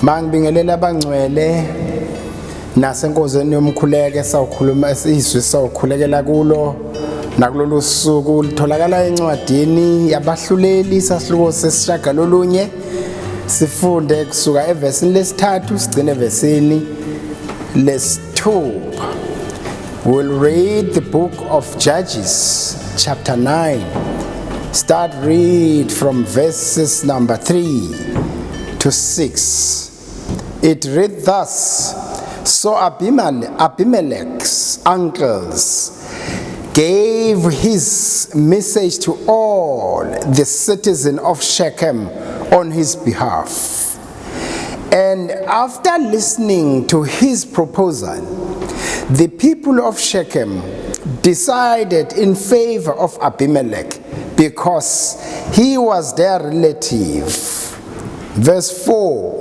Mangibingelela abangcwele nasenkonzweni yomkhuleko esawukhuluma izwi sawukhulekela kulo nakulolu suku litholakala encwadini yabahluleli sahluko sesishagalolunye sifunde kusuka evesini lesithathu sigcine evesini lesithupha. We'll read the book of Judges chapter 9. Start read from verses number 3 to 6. It read thus: So Abimelech's uncles gave his message to all the citizens of Shechem on his behalf. And after listening to his proposal, the people of Shechem decided in favor of Abimelech because he was their relative. Verse 4.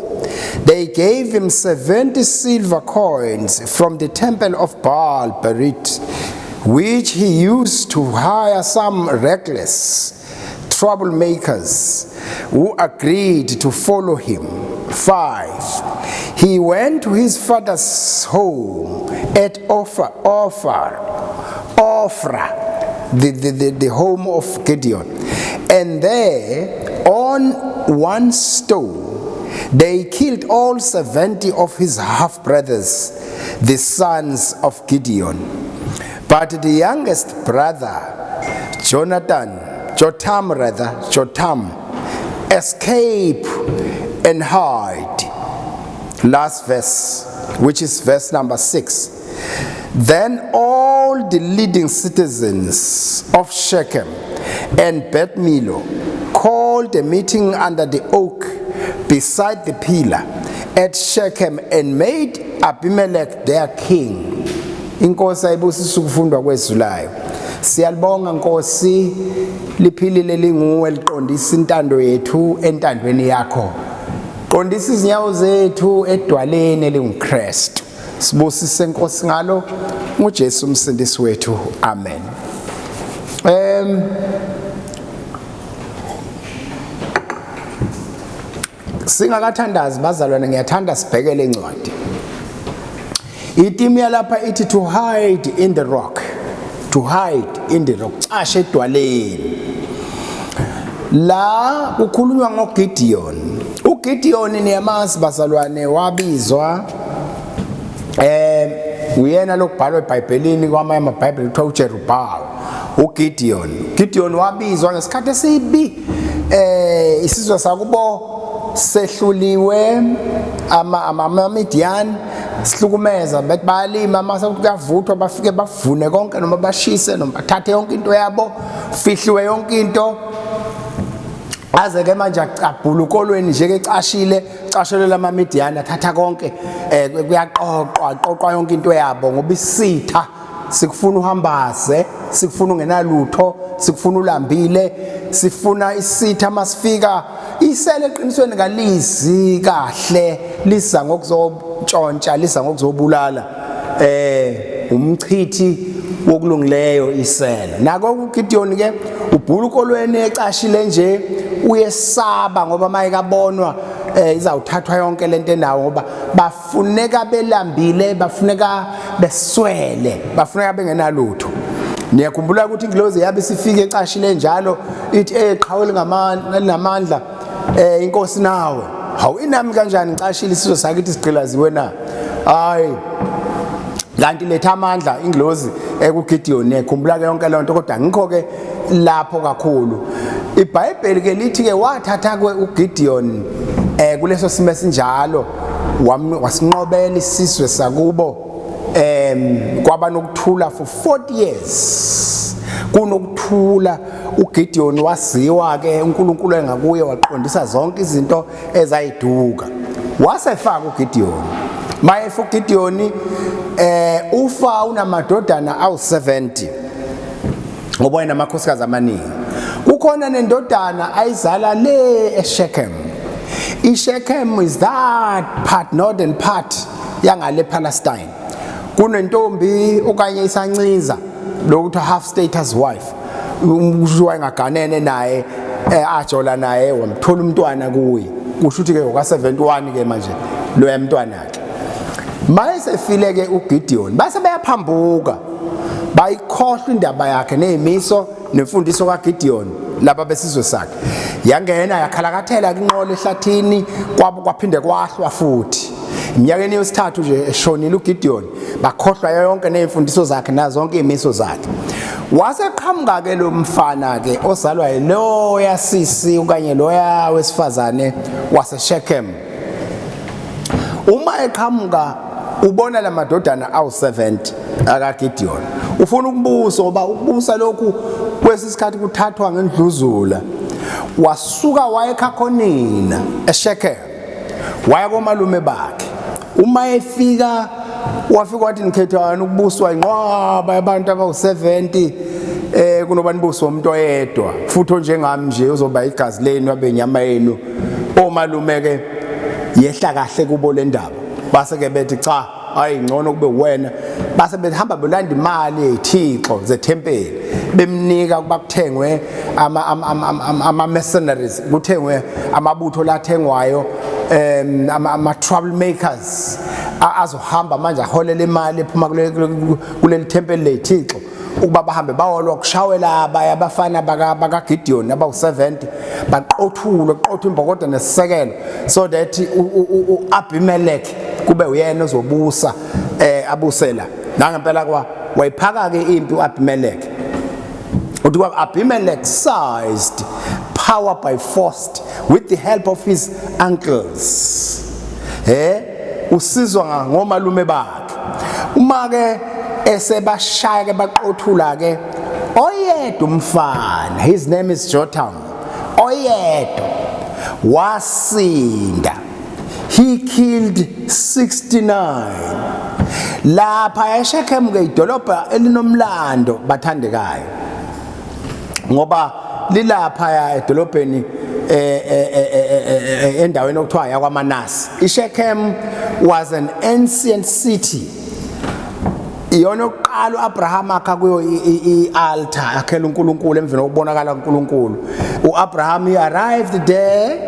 They gave him 70 silver coins from the temple of Baal Berith, which he used to hire some reckless troublemakers who agreed to follow him. 5. He went to his father's home at Ophrah, the home of Gideon. And there, on one stone, they killed all 70 of his half-brothers, the sons of Gideon. But the youngest brother, Jotham, escape and hide. Last verse, which is verse number 6. Then all the leading citizens of Shechem and Beth Millo called a meeting under the oak beside the pillar at Shechem and made Abimelech their king. Inkosi ayibusise ukufundwa kwezwi layo. Siyalibonga Nkosi, liphilile linguwe, liqondisa intando yethu entandweni yakho. Qondisa izinyawo zethu edwaleni elinguKristu. Sibusise Nkosi ngalo nguJesu umsindisi wethu. Amen. Singakathandazi bazalwane, ngiyathanda sibhekele incwadi. Itimu yalapha ithi to hide in the rock. To hide in the rock. Cashe edwaleni. La kukhulunywa ngoGideon. uGideon niyamazi bazalwane, wabizwa uyena lokubhalwa eBhayibhelini, kwamanye amaBhayibheli kuthiwa uJerubal, uGideon. Gideon wabizwa ngesikhathi esibi, isizwe sakubo sehluliwe amaMidian, sihlukumeza, bethi bayalima, mase kuyavuthwa bafike bavune konke noma bashise noma bathathe yonke into yabo, fihliwe yonke into. Aze ke manje acabhula ukolweni nje ke cashile, cashelela amaMidian, athatha konke, kuyaqoqwa qoqwa yonke into yabo, ngoba isitha sikufuna uhambaze, sikufuna ungenalutho, sikufuna ulambile, sifuna isitha masifika isele eqinisweni kalizi kahle, liza ngokuzotshontsha, liza ngokuzobulala, umchithi wokulungileyo isele. Nako uGideon ke ubhula ukolweni ecashile nje, uyesaba ngoba mayekabonwa izawuthathwa yonke lento enawo, ngoba bafuneka belambile, bafuneka beswele, bafuneka bengenalutho. Niyakhumbula ukuthi ingilozi yabe isifike ecashile njalo ithi qhawe lingamandla, inkosi nawe. Hawu, inami kanjani ngicashile, isizwe sakithi sigqilaziwe na? Hayi, kanti letha amandla ingilozi ekuGideon. Niyakhumbula ke yonke lonto, kodwa ngikho ke lapho kakhulu. IBhayibheli ke lithi ke wathatha ke uGideon kuleso simo esinjalo, wasinqobela isizwe sakubo, kwaba nokuthula for 40 years, kunokuthula. uGideon waziwa ke uNkulunkulu engakuye, waqondisa zonke izinto ezayiduka, wasefaka uGideon. Mayefa uGideon, ufa unamadodana awu70, ngoba wena amakhosikazi amaningi. Kukhona nendodana ayizala le eShechem. IShechem is that part, northern part yangale Palestine. Kunentombi okanye isanciza lokuthi half status wife, usho engaganene naye, ajola naye, wamthola umntwana kuye. Kusho ukuthi ke uka 71 ke manje loya mntwana ke. Mayesefile ke uGideon base beyaphambuka, bayikhohlwa indaba yakhe nezimiso nemfundiso kaGideon. Laba besizwe sakhe yangena yakhalakathela kinqola ehlathini kwabo, kwaphinde kwahlwa futhi. Eminyakeni yesithathu nje eshonile uGideon, bakhohlwa yonke nezimfundiso zakhe nazo zonke izimiso zakhe. Waseqhamuka ke lo mfana ke ozalwa yiloya sisi okanye loya wesifazane waseShechem. Uma eqhamuka ubona lamadodana awu70 akaGideon, ufuna ukubusa, ngoba ukubusa lokhu kwesisikhathi kuthathwa ngendluzula. Wasuka wayekhakhonina eShechem, waya komalume bakhe. Uma efika wafika wathi, "Nikhethani ukubuswa inqwaba yabantu abawu70 kunoba nibuswe umuntu oyedwa futhi onjengami nje, uzoba igazi lenu, abe inyama yenu?" Omalume ke yehla kahle kubo le ndaba, base ke bethi, "Cha, hayi, ngcono kube wena." Base behamba belanda imali yezithixo zethempeli, bemnika ukuba kuthengwe ama mercenaries, kuthengwe amabutho lathengwayo, ama troublemakers azohamba manje aholela imali ephuma kuleli thempeli lezithixo, ukuba bahambe bawolwa kushawela abaya abafana baka Gideon abawu70, baqothulwe, qothwe imbokodo nesisekelo, so that uAbimelech kube uyena ozobusa, abusela. Nangempela kwa wayiphaka ke impi uAbimelech. Uthi kwa Abimelech seized power by force with the help of his uncles. Usizwa ngomalume bakhe. Uma ke esebashaya ke, baqothula ke oyedwa umfana, his name is Jotham, oyedwa wasinda. He killed 69 lapha eShechem ke, idolobha elinomlando, bathandekayo, ngoba lilapha ya edolobheni, endaweni okuthiwa yakwaManase. IShechem was an ancient city, iyona yokuqala uAbraham akha kuyo i-altar, akhela uNkulunkulu emveni kokubonakala uNkulunkulu. UAbraham, he arrived there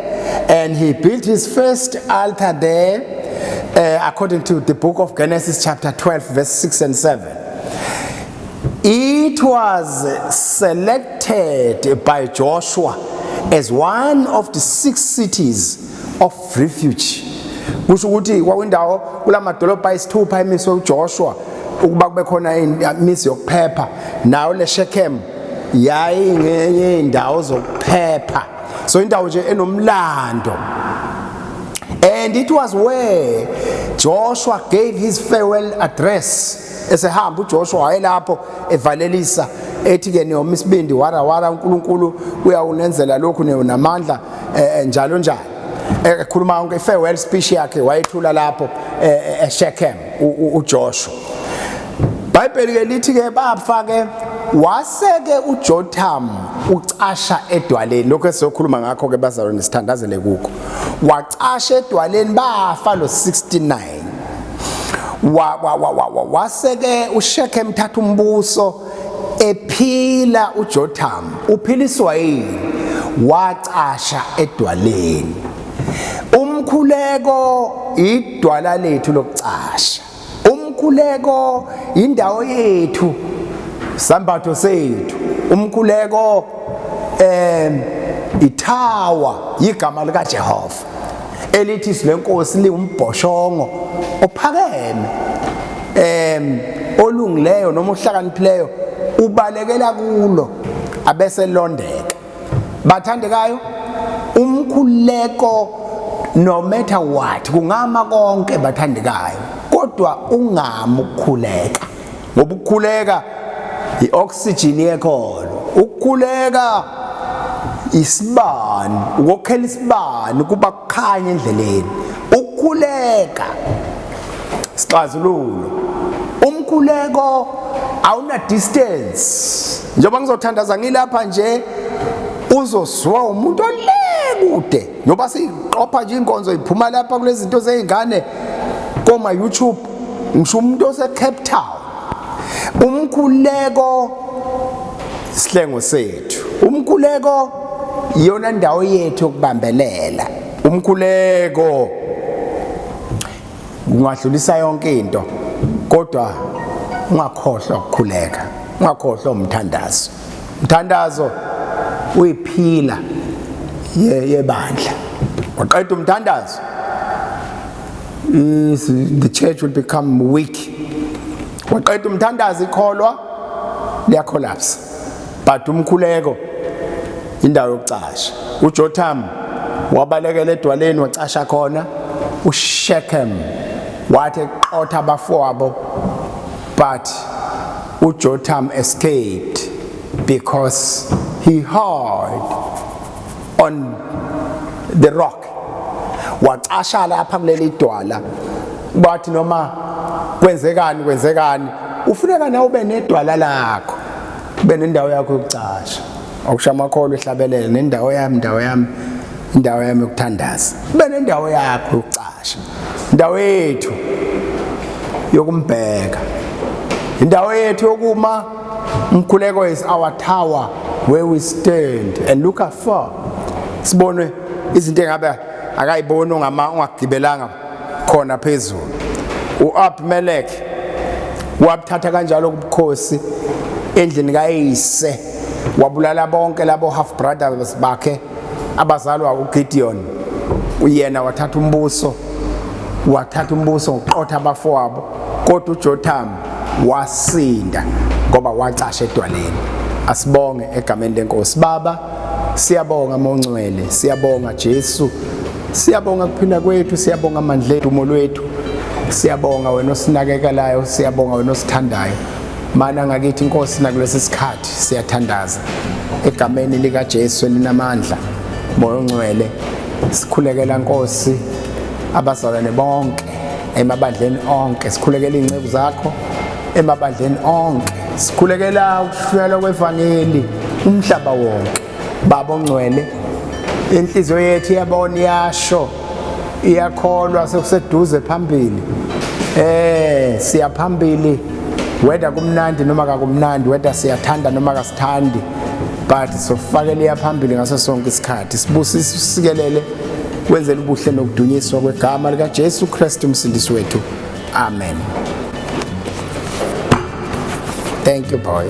and he built his first altar there, according to the book of Genesis chapter 12 verse 6 and 7. It was selected by Joshua as one of the six cities of refuge. Kusho ukuthi kwakwindawo kulamadolobha ayisithupha emiswe uJoshua ukuba kube khona imizi yokuphepha, nayo le Shechem yayingenye indawo zokuphepha. So indawo nje enomlando. And it was where Joshua gave his farewell address. Esehamba uJoshua, wayelapho evalelisa, ethi ke, "Niyoma isibindi, wara wara, uNkulunkulu uyawunenzela lokhu, namandla, njalo njalo." Ekhuluma yonke farewell speech yakhe, wayethula lapho eShechem uJoshua. Bhayibheli ke lithi ke bafa ke, waseke uJotham ucasha edwaleni, lokho esizokhuluma ngakho ke, bazalwane, sithandazele kukho. Wacasha edwaleni, bafa lo 69. Wa wa wa wa waseke uShechem thatha umbuso ephila uJotham. Uphiliswa yini? Wacasha edwaleni. Umkhuleko idwala lethu lokucasha, umkhuleko indawo yethu, sambatho sethu. Umkhuleko ithawa, igama lika Jehova elithi silenkosi liwumbhoshongo ophakeme, olungileyo noma ohlakaniphileyo ubalekela kulo abese londeka. Bathandekayo, umkhuleko, no matter what, kungama konke, bathandekayo, kodwa ungami ukukhuleka, ngoba ukukhuleka ioxygen yekholo, ukukhuleka isibani, ukokhela isibani kuba kukhanya endleleni, ukukhuleka sixazululo. Umkhuleko awuna distance. Njengoba ngizothandaza ngilapha nje, uzozwa umuntu ole kude, ngoba siqopha nje inkonzo iphuma lapha kulezi zinto zezingane koma YouTube, ngisho umuntu ose Cape Town. Umkhuleko sihlengo sethu, umkhuleko iyona ndawo yethu yokubambelela. Umkhuleko ungadlulisa yonke into, kodwa ungakhohlwa ukukhuleka, ungakhohlwa umthandazo. Umthandazo uyiphila yebandla. Waqeda umthandazo, is the church will become weak. Waqeda umthandazo, ikholwa liyacollapse. But umkhuleko indawo yokucasha. UJotham wabalekela edwaleni, wacasha khona. UShechem wathi eqotha abafowabo, but uJotham escaped because he hid on the rock. Wacasha lapha kuleli dwala. Bathi noma kwenzekani kwenzekani, ufuneka nawe ube nedwala lakho, ube nendawo yakho yokucasha. Okusho amakholwa ehlabelela, nendawo yami, indawo yami, indawo yami yokuthandaza. Ube nendawo yakho yokucasha, indawo yethu yokumbheka, indawo yethu yokuma. Umkhuleko is our tower where we stand and look afar, sibone izinto engabe akayiboni ongama ongagibelanga khona phezulu. UAbimelech wabuthatha kanjalo ubukhosi endlini kayise, wabulala bonke labo half brothers bakhe abazalwa uGideon. Uyena wathatha umbuso, wathatha umbuso ngokuqotha abafowabo, kodwa uJotham wasinda ngoba wacasha edwaleni. Asibonge egameni lenkosi. Baba, siyabonga mongcwele, siyabonga Jesu, siyabonga kuphila kwethu, siyabonga amandla edumo lwethu, siyabonga wena osinakekelayo, siyabonga wena osithandayo. Mana ngakithi Nkosi nakulesi sikhathi, siyathandaza egameni lika Jesu elinamandla. Moya ongcwele, sikhulekela Nkosi abazalwane bonke emabandleni onke, sikhulekela izinceku zakho emabandleni onke, sikhulekela ukushunyayelwa kwevangeli umhlaba wonke. Baba ongcwele, inhliziyo yethu iyabona, iyasho, iyakholwa, sekuseduze phambili, siya phambili, whether kumnandi noma kakumnandi, whether siyathanda noma kasithandi, but sofakela iya phambili ngaso sonke isikhathi. Sibusise, usikelele, wenzele ubuhle nokudunyiswa kwegama lika Jesu Kristu umsindisi wethu. Amen. Thank you, boy.